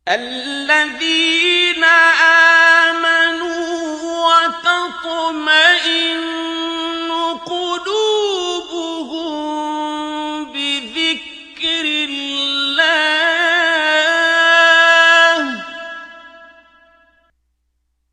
الذین آمنوا وتطمئن قلوبهم بذکر اللە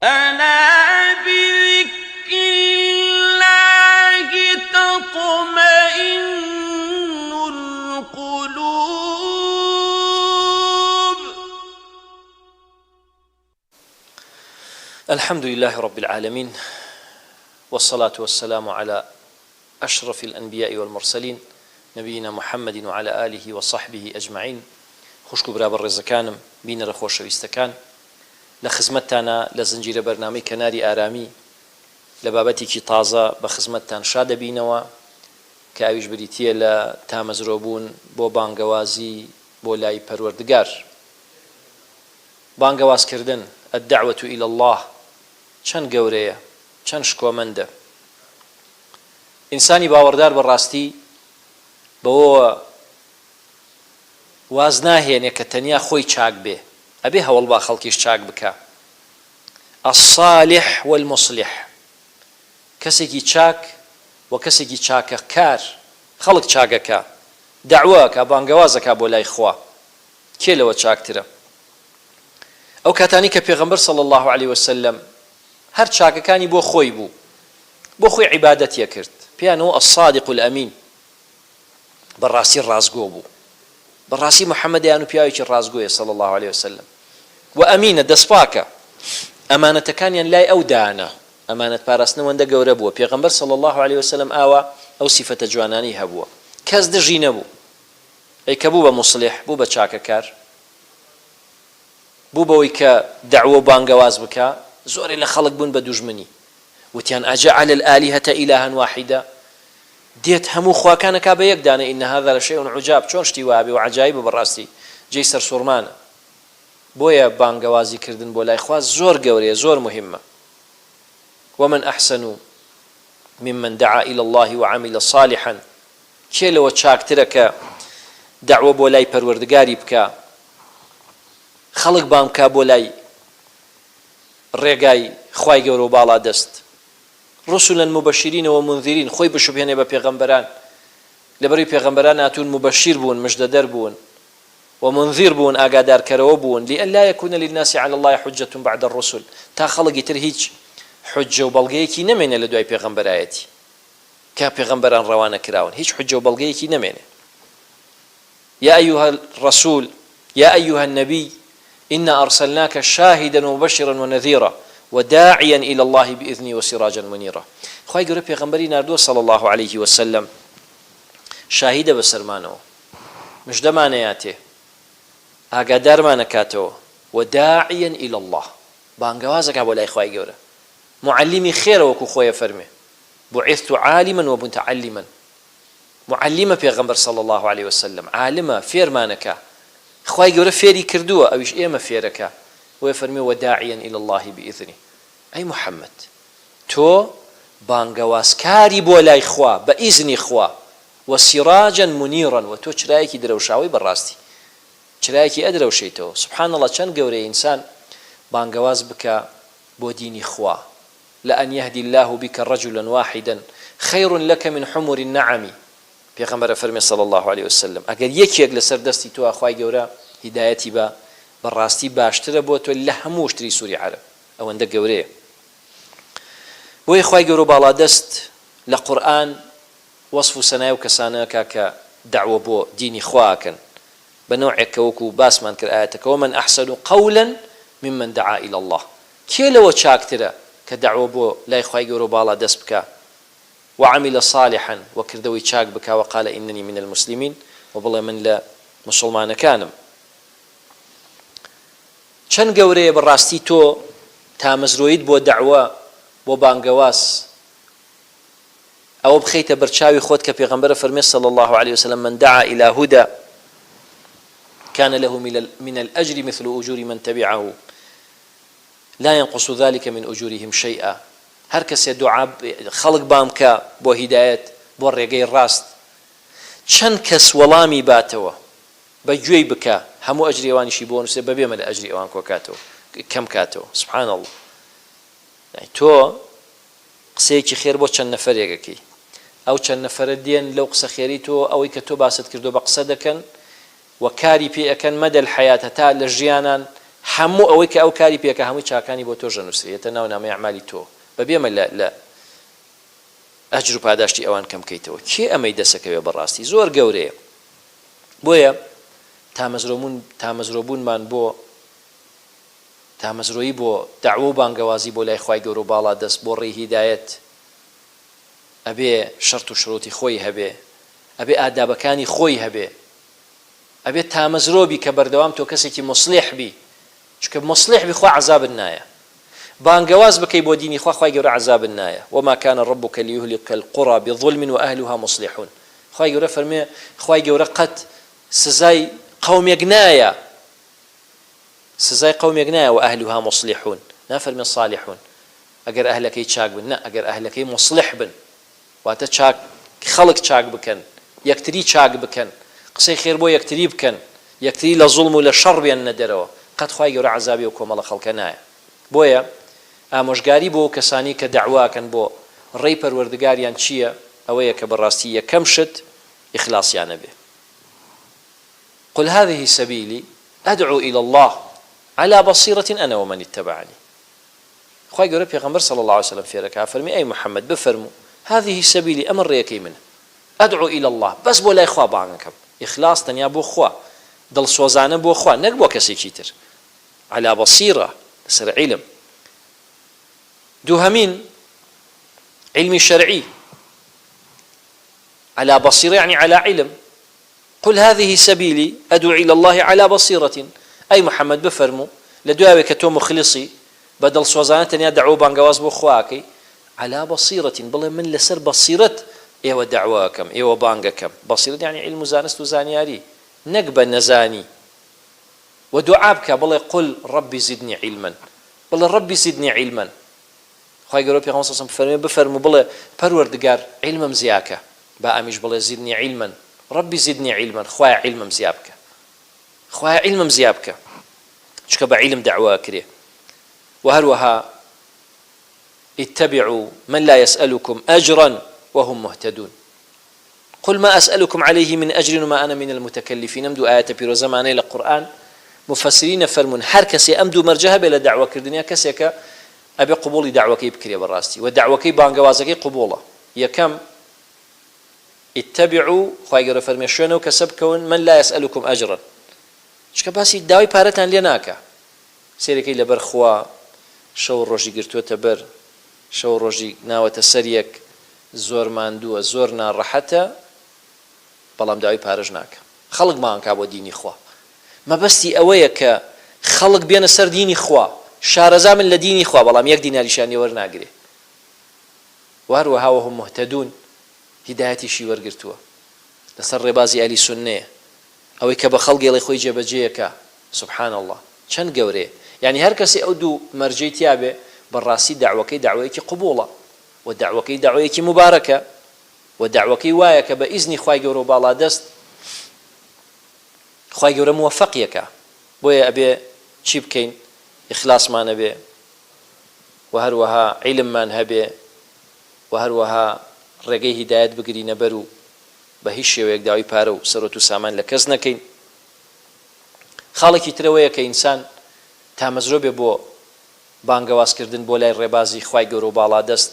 الا بذکر اللە تطمئن القلوب. الحمد لله رب العالمین والصلاة والسلام علی اشرف الانبیاء والمرسلین نبینا محمد وعلی آله وصحبه اجمعین خوشک و برا بەڕێزەکانم بینەرە خۆشەویستەکان لە خزمەتتانا لە زنجیرە بەرنامەی کەناری ئارامی لە بابەتێکی تازە بە خزمەتتان شا دەبینەوە کە ئەویش بریتییە لە تامەزرۆبوون بۆ بانگەوازی بۆ لای پەروەردگار. بانگەوازکردن، الدعوە الی اللە، چەند گەورەیە، چەند شکۆمەندە. ئینسانی باوەڕدار بە ڕاستی بەوەوە واز ناهێنێ کە تەنیا خۆی چاک بێ، ئەبێ هەوڵ با خەڵکیش چاک بکا. الصالح والمصلح، کەسێکی چاک و کەسێکی چاکەکار، خەڵک چاک ئەکا، دەعوە ئەکا، بانگەواز ئەکا بۆ لای خوا. کێ لەوە چاکترە؟ ئەو کاتانەی کە پێغەمبەر صلی اللە علیە وسلم هەر چاکەکانی بۆ خۆی بوو، بۆ خۆی عیبادەتی ئەکرد، پێیان وو الصادق الامین، بەڕاستی ڕاستگۆ بوو، بەڕاستی محمد ئەیان و پیاوێکی ڕاستگۆیە صلی اللە علیە وسلم و ئەمینە، دەستپاکە، ئەمانەتەکانیان لای ئەو دانا، ئەمانەت پاراستن ئەوەندە گەورە بووە، پێغەمبەر صلی اللە علیە وسلم ئاوا ئەو سیفەتە جوانانەی هەبووە، کەس دژی نەبوو. ئەی کە بوو بە موسلیح، بوو بە چاکەکار، بوو بەوەی کە دەعوە و بانگەواز بکا، زۆرێ لە خەڵک بوون بە دوژمنی، وتیان، اجعل الالهە الها واحدە، دێت هەموو خواکان ئەکا بە یەک دانە، ان هذا لشیء عجاب، چۆن شتی وا بێ و عەجایبە بەڕاستی جێی سەرسوڕمانە. بۆیە بانگەوازی کردن بۆ لای خوا زۆر گەورەیە، زۆر موهیمە. ومن احسن ممن دعا الی اللە وعمل صالحا، کێ لەوە چاکترە کە دەعوە بۆ لای پەروەردگاری بکا، خەڵک بانگ بکا بۆ لای ڕێگای خوای گەورە و باڵادەست. رسلا مبشرین و منذرین، خۆی بشوبهێنێ بە پێغەمبەران، لەبەرئەوەی پێغەمبەران هاتوون مبشر بوون، مژدەدەر بوون، و منذر بوون، ئاگادارکەرەوە بوون، لئلا یکون للناس علی اللە حجە بعد الرسل، تا خەڵک ئیتر هیچ حوججە و بەڵگەیەکی نەمێنێ لە دوای پێغەمبەرایەتی. کە پێغەمبەران ڕەوانە کراون هیچ حوججە و بەڵگەیەکی نەمێنێ یا ایها الرسول یا ایها النبی انا ارسلناک شاهدا ومبشرا ونذیرا وداعیا الی اللە باذنه وسراجا منیرا خوای گەورە پێغەمبەری ناردووە صلی اللە علیه وسلم شاهیدە بەسەرمانەوە مژدەمانەیاتێ ئاگادارمانەکاتەوە وداعیا الی اللە بانگەوازەکا بۆ لای خوای گەورە معلمی خێرە وەکو خۆی ئەفەرموێ بعثت عالما ومتعلما معلمە پێغەمبەر صلی اللە علیە وسلم عالمە فێرمانەکا خوای گەورە فێری کردووە ئەویش ئێمە فێرەکا بۆیە فەرموێ وداعیا الی اللە باذنه ئەی محمد تۆ بانگەوازکاری بۆ لای خوا بە ئیزنی خوا وسراجا منیرا وە تۆ چرایەکی درەوشاوەی بەڕاستی چرایەکی ئەدرەوشێیتەوە سبحان اللە چەند گەورەیە ئینسان بانگەواز بکا بۆ دینی خوا لان یهدی اللە بک رجلا واحدا خیر لک من حمر النعم پێغەمبەر ئەفەرمێ صلی اللە علیە وسلم ئەگەر یەکێک لەسەر دەستی تۆ خوای گەورە هیدایەتی با بەڕاستی باشترە بۆ تۆ لە هەموو وشتری سوری عەرەب ئەوەندە گەورەیە بۆیە خوای گەورە و باڵادەست لە قورئان وەسف و سەنای ئەو کەسانە ئەکا کە دەعوە بۆ دینی خوا ئەکەن بە نەوعێک کە وەکو باسمان کرد ئایەتەکە ومن احسن قولا ممن دعا الی اللە کێ لەوە چاکترە کە دەعوە بۆ لای خوای گەورەو باڵا دەست بکا وعمل صالحا وە کردەوەی چاک بکا وقال اننی من المسلمین وە بڵێ من لە موسڵمانەکانم. چەند گەورەیە بەڕاستی تۆ تامەزرۆیت بۆ دەعوە بۆ بانگەواز ئەوە بخەیتە بەرچاوی خۆت کە پێغەمبەر فەرمێ صلی اللە علیە وسلم من دعا الی هدی کان له من الاجر مثل اجور من تبعه لا ينقص ذلک من اجورهم شیئا هەر کەسێ دوعا خەڵک بانگ بکا بۆ هیدایەت بۆ ڕێگەی ڕاست چەند کەس وەڵامی باتەوە. بە گوێی بکا هەموو ئەجری ئەوانیشی بۆ نوسێ بەبێ مە لە ئەجری ئەوان کۆکاتەوە کەم کاتەوە سبحان اللە یانی تۆ قسەیەکی خێر بۆ چەند نەفەرێک ئەکەی ئەو چەند نەفەرە دێن لەو قسە خێرەی تۆ ئەوەی کە تۆ باست کردوە بە قسە دەکەن و کاری پێ ئەکەن مەدە الحیات هەتا لە ژیانان هەموو ئەوەی کە ئەو کاری پێ ئەکا هەمووی چاکانی بۆ تۆش ئەنوسرێ یەتە ناو نامەی ئەعمالی تۆ بەبێ مە لە لە ئەجر و پاداشتی ئەوان کەم کەیتەوە کێ ئەمەی دەسەکەوێ بەڕاستی زۆر گەورەیە بۆیە تامەزرۆمون تامەزرۆبوونمان بۆ تامەزرۆیی بۆ دەعوە و بانگەوازی بۆ لای خوای گەورە و باڵادەست بۆ ڕێی هیدایەت ئەبێ شەرت و شروتی خۆی هەبێ ئەبێ ئادابەکانی خۆی هەبێ ئەبێ تامەزرۆ بی کە بەردەوام تۆ کەسێکی موسلیح بی چونکە موسلیح بی خوا عەزابت نایە بانگەواز بکەی بۆ دینی خوا خوای گەورە عەزابت نایە وما کان ربک لیهلک القری بظلم واهلها مصلحون خوای گەورە فەرموێ خوای گەورە قەت سزای قەومێک نایە سزای قەومێک نایە واهلها مصلحون نافەرمێ صالحون ئەگەر ئەهلەکەی چاک بن نا ئەگەر ئەهلەکەی مصلح بن واتە چاک خەڵک چاک بکەن یەکتری چاک بکەن قسەی خێر بۆ یەکتری بکەن یەکتری لە زوڵم و لە شەڕ بێننە دەرەوە قەت خوای گەورە عەزابی ئەو کۆمەڵە خەڵکە نایە بۆیە ئامۆژگاری بۆ ئەو کەسانی کە دەعوە ئەکەن بۆ ڕێی پەروەردگاریان چییە ئەوەیە کە بەڕاستی یەکەم شت ئیخلاسیان هەبێ قل هذه سبیلی ادعو الی اللە علی بصیرة انا ومن اتبعنی خوای گەورە پێغەمبەر صلی اللە علیە وسلم فێرەکا فەرمی ئەی محمد بفەرموو هذه سبیلی ئەمە ڕێیەکەی منە ادعو الی اللە بەس بۆ لای خوا بانگەکەم ئیخلاص تەنیا بۆ خوا دڵسۆزانە بۆ خوا نەک بۆ کەسێکی تر علی بصیرە لەسەر عیلم دووهەمین عیلمی شەرعی علی بصیرە یەعنی علی علم قل هذه سبیلی ادعو الی اللە علی بصیرە، ئەی محمد بفەرموو لە دوای ئەوەی کە تۆ موخلیصی، بە دڵسۆزانە تەنیا دەعوە و بانگەواز بۆ خوا ئەکەی، علی بصیرە، بڵێ من لەسەر بەصیرەت ئێوە دەعوە ئەکەم، ئێوە بانگ ئەکەم، بەصیرەت یەعنی عیلم و زانست و زانیاری، نەک بە نەزانی، وە دوعا بکە بڵێ قل رب زدنی علما، بڵێ رب زدنی علما، خوای گەورە پێغەمبەر صلی اللە علیە وسلم فەرمووی بفەرموو بڵێ پەروەردگار عیلمم زیاکە، با ئەمیش بڵێ زدنی علما ربی زدنی علما خوایە عیلمم زیا بکە خوایە عیلمم زیا بکە چونکە بە عیلم دەعوە ئەکرێ وە هەروەها اتبعوا من لا يسألكم أجرا وهم مهتدون قل ما أسألكم عليه من أجر وما أنا من المتكلفين ئەم دوو ئایەتە پیرۆزەمانەی لە قورئان مفسرین فەرموون هەر کەسێ ئەم دوو مەرجە هەبێ لە دەعوە کردنیا کەسێکە ئەبێ قبوڵی دەعوەکەی بکرێ بەڕاستی وە دەعوەکەی بانگەوازەکەی قبوڵە یەکەم، اتبعوا، خوای گەورە فەرمی شوێن ئەو کەسە بکەون، من لا یسئلکم اجرا، چونکە باسی داوای پارەتان لێ ناکا، سەیرەکەی لەبەر خوا شەو و ڕۆژی گرتووەتە بەر، شەو و ڕۆژی ناوەتە سەر یەک، زۆر ماندووە، زۆر ناڕەحەتە، بەڵام داوای پارەش ناکا. خەڵک بانگ کا بۆ دینی خوا. مەبەستی ئەوەیە کە خەڵک بێنە سەر دینی خوا، شارەزا بن لە دینی خوا، بەڵام یەک دیناریشیان لێ وەرناگرێ. وە هەروەها وهم مهتدون هیدایەتیشی وەرگرتووە لەسەر ڕێبازی ئەهلی سوننەیە ئەوەی کە بە خەڵک ئەڵێ خۆی جێبەجێیەکا سبحان اللە چەند گەورەیە یانی هەر کەسێ ئەو دوو مەرجەی تیابێ بەڕاستی دەعوەکەی دەعوەیەکی قبوڵە وە دەعوەکەی دەعوەیەکی موبارەکە وە دەعوەکەی وایە کە بە ئیزنی خوای گەورە و باڵادەست خوای گەورە موەفەقیەکا بۆیە ئەبێ چی بکەین ئیخلاسمان ئەبێ وە هەروەها عیلممان هەبێ وە هەروەها ڕێگەی هیدایەت بگرینە بەر و بە هیچ شێوەیەک داوای پارە و سەروەت و سامان لە کەس نەکەین. خاڵێکی تر ئەوەیە کە ئینسان تامەزرۆ بێ بۆ بانگەواز کردن بۆ لای ڕێبازی خوای گەورە و باڵادەست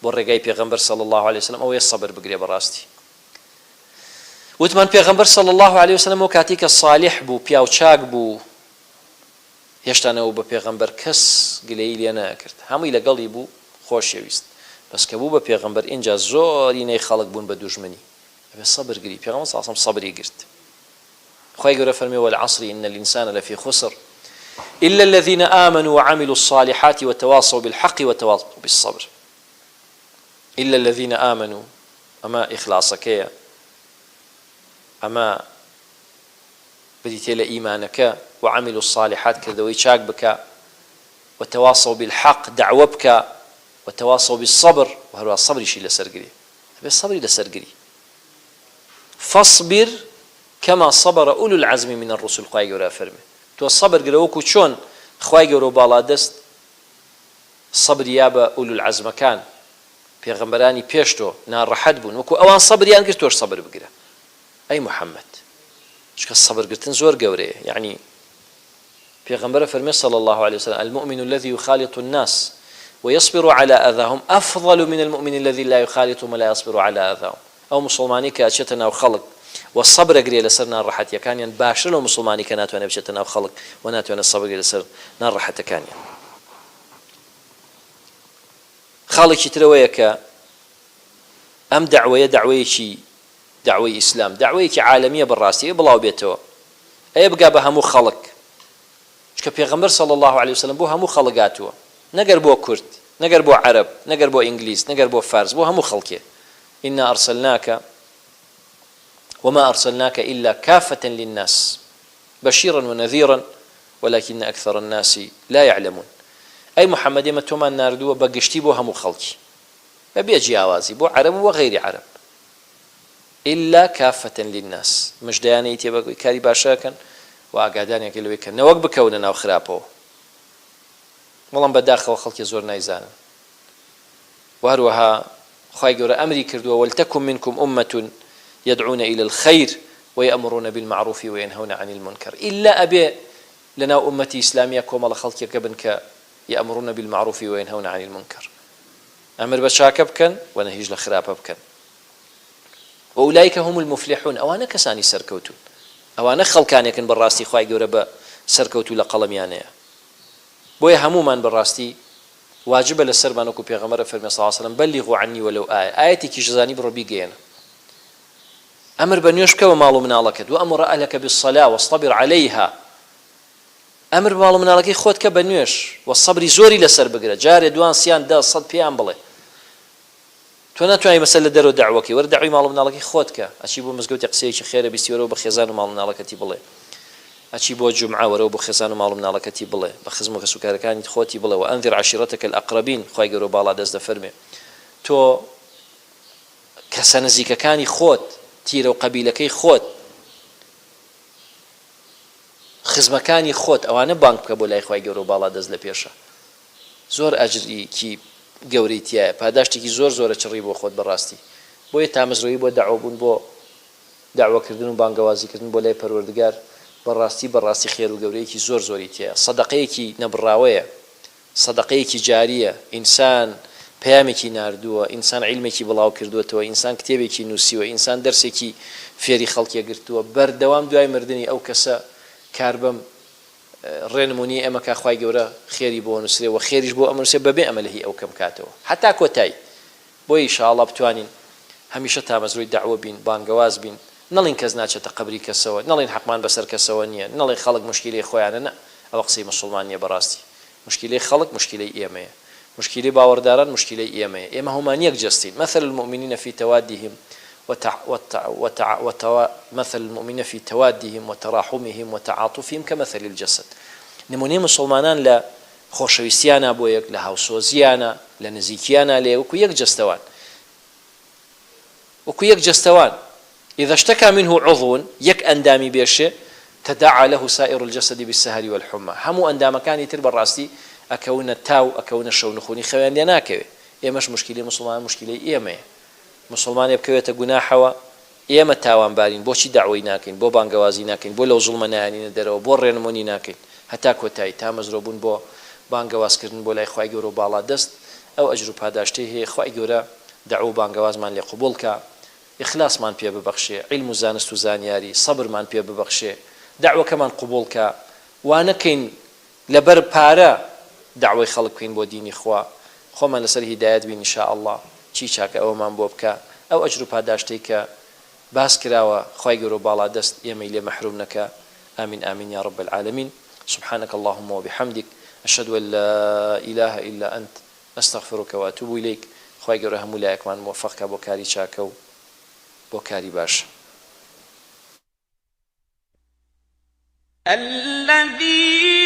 بۆ ڕێگای پێغەمبەر صلی اللە علیە وسلم ئەوەیە سەبر بگرێ بەڕاستی وتمان پێغەمبەر صلی اللە علیە وسلم ئەو کاتەی کە صالح بوو پیاو چاک بوو هێشتا نەبوو بە پێغەمبەر کەس گلەیی لێ نەئەکرد هەمووی لەگەڵی بوو خۆشیەویست بەس کە بوو بە پێغەمبەر ئینجا زۆرینەی خەڵک بوون بە دوژمنی ئەبێ سەبر گری پێغەمبەر صلی اللە علیە وسلم سەبری گرت خوای گەورە فەرمی والعصر ان الانسان لفی خسر الا الذین آمنوا وعملوا الصالحات وتواصوا بالحق وتواصوا بالصبر الا الذین آمنوا ئەمە ئیخلاصەکەیە ئەمە بریتیە لە ئیمانەکە، وعملوا الصالحات کردەوەی چاک بکە، وتواصوا بالحق دەعوە بکە، وتواصوا بالصبر وهەروەها سەبریشی لەسەر گری، ئەبێ سەبری لەسەر گری. فاصبر. کما صبر اولو العزم من الرسل خوای گەورە ئەفەرموێ تۆ سەبر گرە وەکو چۆن خوای گەورە و باڵادەست سەبری یا بە اولو العزمەکان پێغەمبەرانی پێش تۆ ناڕەحەت بوون وەکو ئەوان سەبریان گرت تۆش سەبر بگرە ئەی محمد چونکە سەبر گرتن زۆر گەورەیە یەعنی پێغەمبەر ئەفەرموێ صلی اللە علیە وسلم المؤمن الذی یخالط الناس ویصبر علی اذاهم افضل من المؤمن الذی لا یخالطهم ولا یصبر علی اذاهم ئەو موسڵمانەی کە ئەچێتە ناو خەڵک و سەبر ئەگرێ لەسەر ناڕەحەتیەکانیان باشترە لەو موسڵمانەی کە ناتوانێ بچێتە ناو خەڵک و ناتوانێ سەبر گرێ لەسەر ناڕەحەتەکانیان. خاڵێکی تر ئەوەیە کە ئەم دەعوەیە دەعوەیەکی دەعوەی ئیسلام دەعوەیەکی عالەمیە بەڕاستی ئەوێ بڵاو بێتەوە ئەیە بگا بە هەموو خەڵک چونکە پێغەمبەر صلی اللە علیە وسلم بۆ هەموو خەڵک هاتووە نەگەر بۆ کورد نەگەر بۆ عەرەب نەگەر بۆ ئینگلیز نەگەر بۆ فارس بۆ هەموو خەڵکێ انا ارسلناک وما ارسلناک الا کافە للناس بشیرا ونذیرا ولکن اکثر الناس لا یعلمون ئەی محمد ئێمە تۆمان ناردووە بە گشتی بۆ هەموو خەڵکی بە بێ جیاوازی بۆ عەرەب و غەیری عەرەب الا کافە للناس مژدەیانەی تێ بە کاری باشە ئەکەن و ئاگاداریان کەی لەوەی کە نەوەک بکەونە ناو خراپەوە بەڵام بە داخەوە خەڵکی زۆر نایزانن و هەروەها خوای گەورە ئەمری کردووە ولتکن منکم امة یدعون الی الخیر ویامرون بالمعروف وینهون عن المنکر ئیلا ئەبێ لەناو ئوممەتی ئیسلامیە کۆمەڵە خەڵکێکە بن کە یامرون بالمعروف وینهون عن المنکر ئەمر بە چاکە بکەن و نەهیش لە خراپە بکەن. واولئک هم المفلحون ئەوانە کەسانی سەرکەوتوون ئەوانە خەڵکانێکن بەڕاستی خوای گەورە بە سەرکەوتوو لە قەڵەمیانەیە بۆیە هەموومان بەڕاستی واجبە لەسەرمان وەکو پێغەمبەر ئەفەرمێ صلی اللە علیە وسلم بلغوا عنی ولو آیە ئایەتێکیش زانی بڕۆ بیگەیەنە ئەمر بە نوێژ بکە بە ماڵ و مناڵەکەت وامر اهلک بالصلاة واصطبر علیها ئەمر بە ماڵ و مناڵەکەی خۆت کە بە نوێژ وە سەبری زۆری لەسەر بگرە جارێ دوان سیان دە سەد پێیان بڵێ تۆ ناتوانی مەسەل لە دەرەوە دەعوە کەی وەرە دەعوەی ماڵ و مناڵەکەی خۆت کە ئەچی بۆ مزگەوتێ قسەیەکی خێرە بیستی وەرەوە بە خێزان و ماڵ مناڵەکەتی بڵێ ئەچی بۆ جومعە وەرەوە بۆ خێزان و ماڵ و مناڵەکەتی بڵێ بە خزم و کەسوکارەکانیت خۆتی بڵێ وانذر عشیرتک الاقربین خوای گەورە و باڵا دەست دەفەرمێ تۆ کەسە نزیکەکانی خۆت تیرە و قەبیلەکەی خۆت خزمەکانی خۆت ئەوانە بانگ بکە بۆ لای خوای گەورە و باڵا دەست لە پێشە زۆر ئەجرێکی گەورەی تیایە پاداشتێکی زۆر زۆرە چڕی بۆ خۆت بەڕاستی بۆیە تامەزرۆیی بۆ دەعوە بوون بۆ دەعوە کردن و بانگەوازی کردن بۆ لای پەروەردگار بەڕاستی بەڕاستی خێر و گەورەیەکی زۆر زۆری تیایە سەدەقەیەکی نەبڕاوەیە سەدەقەیەکی جاریە ئینسان پەیامێکی ناردووە ئینسان عیلمێکی بڵاو کردووەتەوە ئینسان کتێبێکی نووسیوە ئینسان دەرسێکی فێری خەڵکێ گرتووە بەردەوام دوای مردنی ئەو کەسە کار بەم ڕێنمونی ئێمە کا خوای گەورە خێری بۆ نوسرێ وە خێریش بۆ ئەمنوسێ بەبێ ئەمە لە هی ئەو کەم کاتەوە هەتا کۆتایی بۆیە ئیشاڵا بتوانین هەمیشە تامەزرۆی دەعوە بین بانگەواز بین نەڵێین کەس ناچێتە قەبری کەسەوە نەڵێین حەقمان بەسەر کەسەوە نیە نەڵێین خەڵک موشکیلەی خۆیانە نا ئەوە قسەی موسوڵمان نیە بەڕاستی موشکیلەی خەڵک موشکیلەی ئێمەیە موشکیلەی باوەڕداران موشکیلەی ئێمەیە ئێمە هەموومان یەک جەستین مثل المؤمنین فی توادهم ومثل المؤمنین فی توادهم وتراحمهم وتعاطفهم کمثل الجسد نمونەی موسڵمانان لە خۆشەویستیانا بۆ یەک لە هاوسۆزیانا لە نزیکیانا لە یەک وەکو یەک جەستە وان وەکو یەک جەستە وان اذا اشتکا منه عضو یەک ئەندامی بێشێ تداعی له سائر الجسد بالسهر والحمى هەموو ئەندامەکانی تر بەڕاستی ئەکەونە تاو ئەکەونە شەونخونی خەویان لێ ناکەوێ ئێمەش موشکیلەی موسڵمانان موشکیلەی ئێمەیە موسڵمانێ بکەوێتە گوناحەوە ئێمە تاوانبارین بۆچی دەعوەی ناکەین بۆ بانگەوازی ناکەین بۆ لەو زوڵمە نایەنینە دەرەوە بۆ ڕێنمونی ناکەین هەتا کۆتایی تامەزرۆ بوون بۆ بانگەواز کردن بۆ لای خوای گەورە و باڵا دەست ئەو ئەجر و پاداشتەی هەیە خوای گەورە دەعوە و بانگەوازمان لێ قبوڵ کا ئیخلاسمان پێ ببەخشێ عیلم و زانست و زانیاری سەبرمان پێ ببەخشێ دەعوەکەمان قبوڵ کا وا نەکەین لەبەر پارە دەعوەی خەڵک بکەین بۆ دینی خوا خۆمان لەسەر هیدایەت بین ان شاء اللە چی چاکە ئەوەمان بۆ بکا ئەو ئەجر و پاداشتەی کە باس کراوە خوای گەورە و باڵا دەست ئێمەی لێ مەحروم نەکا آمین آمین یا رب العالمین سبحانک اللهم وبحمدک اشهد ان لا اله الا انت استغفرک واتوب الیک خوای گەورە هەموو لایەکمان موفق کا بۆ کاری چاکە و بۆ کاری باش. الذین.